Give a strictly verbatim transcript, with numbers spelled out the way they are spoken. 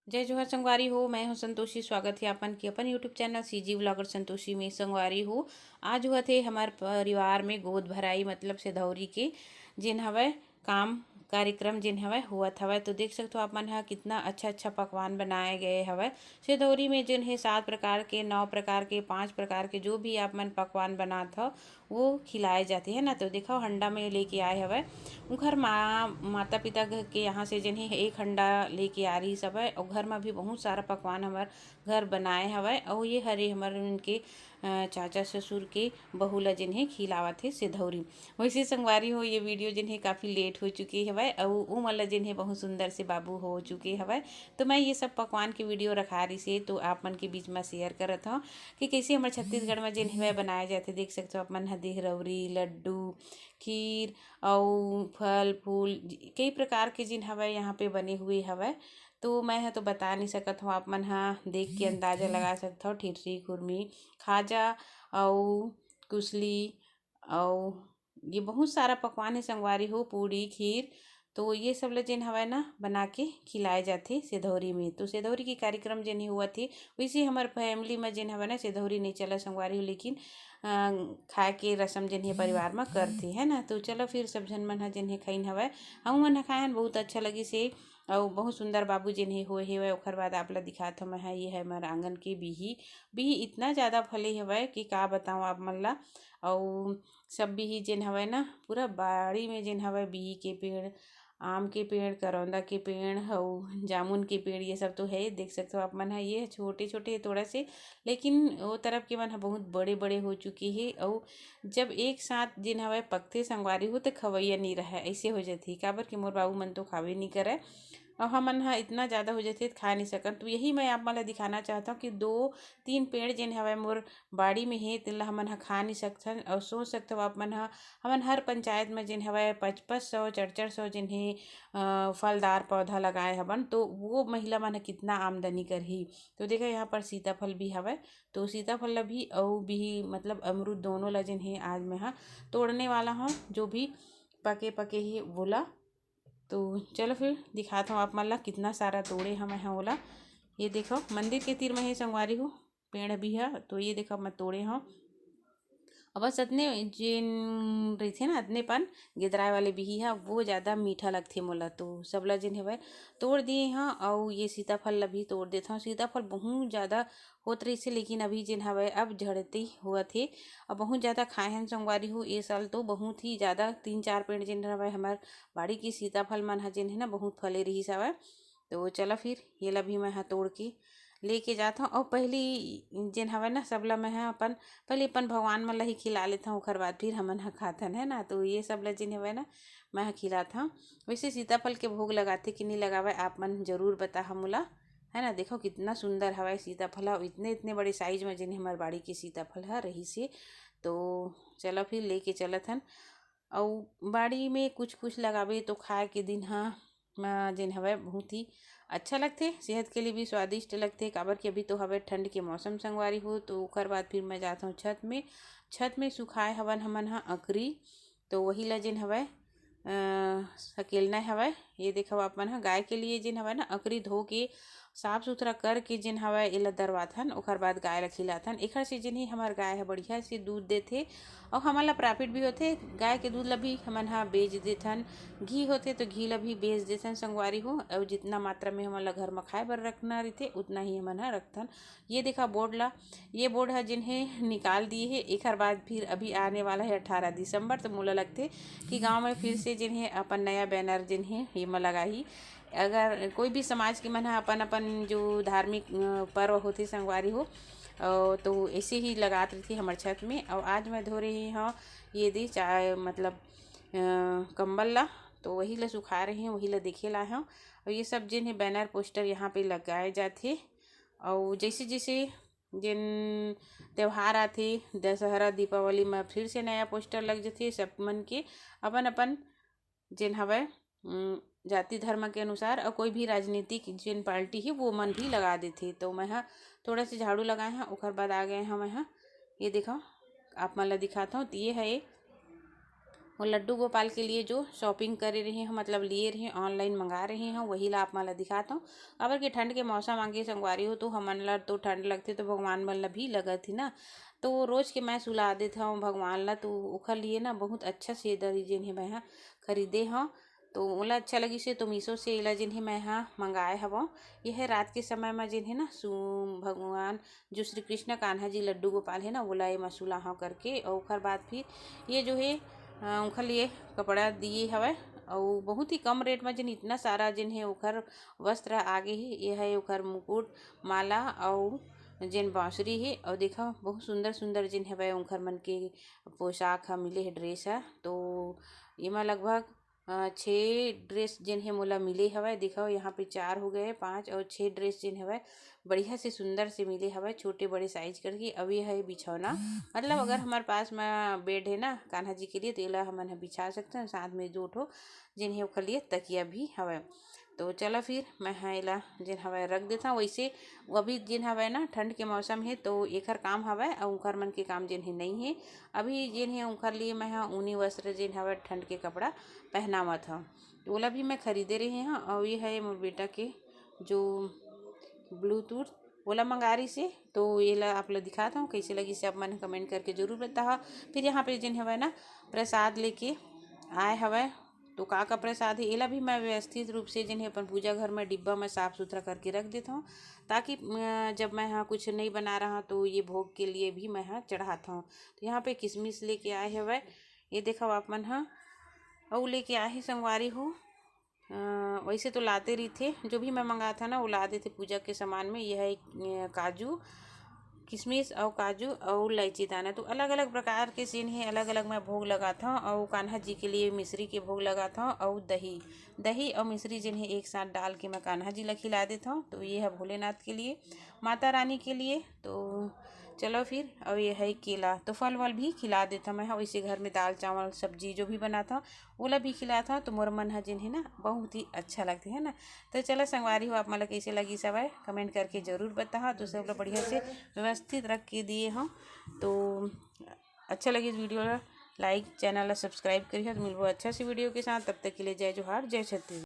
जय जोहार संगवारी हो, मैं हूं संतोषी। स्वागत हे आपन के अपन YouTube channel CG vlogger Santoshi में। संगवारी हो, आज होवत हे हमर परिवार में गोद भराई, मतलब सेधौरी के, जेन हवय काम कार्यक्रम जेन हवय होवत हवय। तो देख सकथो आप मन ह कितना अच्छा अच्छा पकवान बनाए गए हवय। सेधौरी में जेन हे सात प्रकार के, नौ प्रकार के, पाँच प्रकार के जो भी आप मन पकवान बनात हव, वो खिलाए जाथे, है ना। तो देखो, हंडा में लेके आए हवय। उखर माँ, माता पिता घर के यहाँ से जेन हे एक हंडा लेके आ रही हवय, और घर में भी बहुत सारा पकवान हमर घर बनाए हवय। और ये हरे हमर उनके, अ, चाचा ससुर के बहू ला जेन हे खिलावत हे सेधौरी। वैसे संगवारी हो, ये वीडियो जेन हे काफ़ी लेट हो चुके हवय, और उमन ला जेन हे बहुत सुंदर से बाबू हो चुके हवय। तो मैं ये सब पकवान के वीडियो रखा रही से, तो आप मन के बीच में शेयर करत हूँ कि कैसे हमर छत्तीसगढ़ में जेन हवय बनाए जाथे। देख सकते हो आप मन ह, देहरौरी, लड्डू, खीर, अउ फल फूल, कई प्रकार के जेन हवय यहाँ पे बने हुए हवय। तो मैं ह तो बता नहीं सकत हूँ, आप मन ह देख के अंदाजा लगा सकत हव। ठिठरी, खुरमी, खाजा, अउ कुसली, अउ ये बहुत सारा पकवान हे संगवारी हो, पूड़ी, खीर। तो ये सब ल जेन हवय ना, बना के खिलाए जाथे सेधौरी में। तो सेधौरी के कार्यक्रम जेन हे होवत हे, वैसे हमर फैमिली में जेन हवय ना, सेधौरी नहीं चला संगवारी हो, लेकिन अ, खाए के रसम जेन हे परिवार में करथे, है ना। तो चलो फिर सब झन मन ह जेन हे खाइन हवय, हम मन ह खाए हन, बहुत अच्छा लगिस हे। अउ बहुत सुंदर बाबू जेन हे होए हेवय। ओखर बाद आप ला दिखात हव मैं ह, ये है हमर आंगन के बिही। बिही इतना ज़्यादा फले हवय कि का बताऊँ आप मन ला। अउ सब बिही जेन हवय ना, पूरा बाड़ी में जेन हवय, बिही के पेड़, आम के पेड़, करौंदा के पेड़, अउ जामुन के पेड़, ये सब तो है। देख सकते हो आप मन ह, ये छोटे छोटे हे थोड़ा से, लेकिन वो तरफ के मन ह बहुत बड़े बड़े हो चुके हे। अउ जब एक साथ जेन हवय पकथे संगवारी हो, तो खवैया नहीं रहे, ऐसे हो जाथे। काबर कि मोर बाबू मन तो खावे नहीं करे, अउ हमन ह इतना ज़्यादा हो जाथे, खा नहीं सकन। तो यही मैं आप मन ला दिखाना चाहता हूँ कि दो तीन पेड़ जेन हवय मोर बाड़ी में हे, तेन ला हमन ह खा नहीं सकथन। अउ सोच सकथव आप मन ह, हमन हर पंचायत में जेन हवय पच पच सौ, चार चार सौ जेन हे, अ, फलदार पौधा लगाए हवन, तो वो महिला मन ह कितना आमदनी करही। तो देखा, यहाँ पर सीताफल भी हवय, तो सीताफल ला भी, अउ भी मतलब अमरूद दोनों ला जेन हे, आज मैं ह तोड़ने वाला हूँ, जो भी पके पके हे वोला। तो चलो फिर दिखात हूँ आप मन ला, कितना सारा तोड़े हव मैं ह ओला। ये देखो, मंदिर के तीर में हे संगवारी हो पेड़ बिहा, तो ये देखो मैं तोड़े हव। अब बस अतने जेन रहिथे ना, अतने पन गेदराए वाले बिही ह, वो ज़्यादा मीठा लगथे मोला। तो सबला जेन हवय तोड़ दिए हव, अउ ये सीताफल ला भी तोड़ देथव। सीताफल बहुत ज़्यादा होत रहिसे, लेकिन अभी जेन हवय अब झड़ते होवत हे। अब बहुत ज़्यादा खाए हन संगवारी हो, ए साल तो बहुत ही ज़्यादा, तीन चार पेड़ जेन हवय हमर बाड़ी के सीताफल मन ह जेन हे ना, बहुत फले रहिस हवय। तो चला फिर ये ला भी मैं ह तोड़ के लेके जात हव। अउ पहली जेन हवय ना, सबला मैं ह अपन, पहले अपन भगवान मन ला ही खिला लेथव, ओखर बाद फिर हमन ह खाथन, है ना। तो ये सब ला जेन हवय ना, मैं ह खिलात हव। वैसे सीताफल के भोग लगाथे कि नहीं लगावय, आप मन जरूर बताहा मोला, है ना। देखो कितना सुंदर हवय सीताफल ह, इतने इतने बड़े साइज में जेन हमर बाड़ी के सीताफल ह रहिस हे। तो चलो फिर लेके चलत हन। अउ बाड़ी में कुछ कुछ लगाबे तो खाए के दिन ह म जेन हवय बहुत ही अच्छा लगथे, सेहत के लिए भी स्वादिष्ट लगथे। काबर कि अभी तो हवय ठंड के मौसम संगवारी हो, तो ओकर बाद फिर मैं जात हव छत में। छत में सुखाए हवन हमन ह अकरी, तो वही ला जेन हवय, अ, सकेलना हवय। ये देखव आप मन ह, गाय के लिए जेन हवय ना, अकरी धो के साफ सुथरा करके जेन हवय, एला दरवाथन, ओकर बाद गाय ला खिलाथन। एखर से जेन ही हमर गाय ह बढ़िया से दूध देथे अउ हमन ला प्रॉफिट भी होथे। गाय के दूध ला भी हमन ह बेच देथन, घी होथे तो घी ला भी बेच देथन संगवारी हो। अउ जितना मात्रा में हमन ला घर म खाए बर रखना रहिथे, उतना ही हमन ह रखथन। ये देखा बोर्ड ला, ये बोर्ड ह जेन हे निकाल दिए हे। एखर बाद फिर अभी आने वाला है अठारह दिसंबर, तो मोला लगथे कि गांव में फिर से जेन हे अपन नया बैनर जेन हे, ये म लगाही। अगर कोई भी समाज के मन ह अपन अपन जो धार्मिक, अ, पर्व होथे संगवारी हो, अ, तो ऐसे ही लगात रहिथे हमर छत में। अउ आज मैं धो रही हव ये दे चा-, मतलब, अ, कंबल ला, तो वही ला सुखा रही हव, वही ला देखे ला हव। अउ ये सब जेन हे बैनर पोस्टर यहाँ पे लगाए जाथे। अउ जैसे जैसे जेन त्योहार आथे, दशहरा, दीपावली म फिर से नया पोस्टर लग जथे। सब मन के अपन अपन जेन हवय, उम, जाति धर्म के अनुसार, अउ कोई भी राजनीतिक जेन पार्टी हे, वो मन भी लगा देथे। तो मैं ह थोड़ा से झाड़ू लगाए हव, ओकर बाद आ गए हव मैं ह। ये देखो, आप मन ला दिखात हव, तो ये है एक वो लड्डू गोपाल के लिए जो शॉपिंग करे रहे हैं, मतलब लिए रहे हैं, ऑनलाइन मंगा रहे हैं, वही ला आप मन ला दिखात हूँ। काबर कि ठंड के मौसम आगे संगवारी हो, तो हमन ला तो ठंड लगथे, तो भगवान मन ला भी लगत ही ना। तो रोज के मैं सुला देत हूँ भगवान ला, तो ओखर लिए ना बहुत अच्छा से दरी जेन हे मैं हा खरीदे हूँ। तो ओला अच्छा लगिस हे, तो मीशो से एला जेन हे मैं हा मंगाए हवं। यह रात के समय में जेन हे ना सु-, भगवान जो श्री कृष्ण कान्हा जी लड्डू गोपाल हे ना, ओला एमा सुलाहव करके, अउ ओखर बाद फिर ये जो हे, अ, ओखर लिए कपड़ा दिए हवय, अउ बहुत ही कम रेट में जेन इतना सारा जेन हे ओखर वस्त्र आ गे हे। ये है ओखर मुकुट, माला अउ जेन बांसुरी हे, अउ देखा बहुत सुंदर सुंदर जेन हवय ओखर मन के पोशाक ह मिले हे, ड्रेस ह। तो एमा लगभग अ, छः ड्रेस जेन हे मोला मिले हवय। देखो, यहाँ पे चार हो गए, पाँच और छः ड्रेस जेन हवय बढ़िया से सुंदर से मिले हवय, छोटे बड़े साइज करके। अउ ये है बिछौना, मतलब अगर हमारे पास में बेड है ना कान्हा जी के लिए, तो एला हमन ह बिछा सकते हैं। साथ में दो ठो जेन हे ओखर लिए तकिया भी हवय। तो चलो फिर मैं ह एला जेन हवय रख देता हूँ। वैसे वो अभी जेन हवय ना ठंड के मौसम है, तो एखर काम हवय अउ उंखर मन के काम जेन हे नहीं है। अभी जेन हे उंखर लिए मैं ह ऊनी वस्त्र जेन हवय ठंड के कपड़ा पहनावत हव। तो ओला भी मैं खरीदे रहे हव। अउ ये है मोर बेटा के जो ब्लूटूथ ओला मंगा रही से, तो ये ला आप ला दिखात हव, कैसे लगिस हे आप मन कमेंट करके जरूर बताहा। फिर यहाँ पे जेन हवय ना प्रसाद लेके आए हवय, तो का का प्रसाद है, एला भी मैं व्यवस्थित रूप से जेन हे अपन पूजा घर में डिब्बा में साफ सुथरा करके रख देता हूँ, ताकि अ, जब मैं यहाँ कुछ नहीं बना रहा तो ये भोग के लिए भी मैं यहाँ चढ़ाता हूँ। तो यहाँ पे किशमिश लेके आए हवय, ये देखो आप मन ह, अउ लेके आए हे संगवारी हो। अ, वैसे तो लाते रहिथे, जो भी मैं मंगात हव ना, वो ला देथे पूजा के सामान में। यह एक, अ, काजू, किशमिश अउ काजू अउ इलायची दाना, तो अलग-अलग प्रकार के जेन हे, अलग-अलग मैं भोग लगात हव। अउ कान्हा जी के लिए मिश्री के भोग लगात हव अउ दही, दही अउ मिश्री जेन हे एक साथ डाल के मैं कान्हा जी ला खिला देत हव। तो ये है भोलेनाथ के लिए, माता रानी के लिए। तो चलो फिर, अउ ये है केला, तो फल वल भी खिला देत हव मैं ह। वैसे घर में दाल चावल सब्जी जो भी बनात हव, ओला भी खिलात हव, तो मोर मन ह जेन हे ना बहुत ही अच्छा लगथे, है ना। तो चलो संगवारी हो, आप मन ला कैसे लगिस हवय, कमेंट करके जरूर बताहा। तो सब ला बढ़िया से व्यवस्थित रख के दिए हव। तो अच्छा लगिस वीडियो ला, लाइक, चैनल ला सब्सक्राइब करिहा। तो मिलबो अच्छा से वीडियो के साथ, तब तक के लिए जय जोहार, जय छत्तीसगढ़।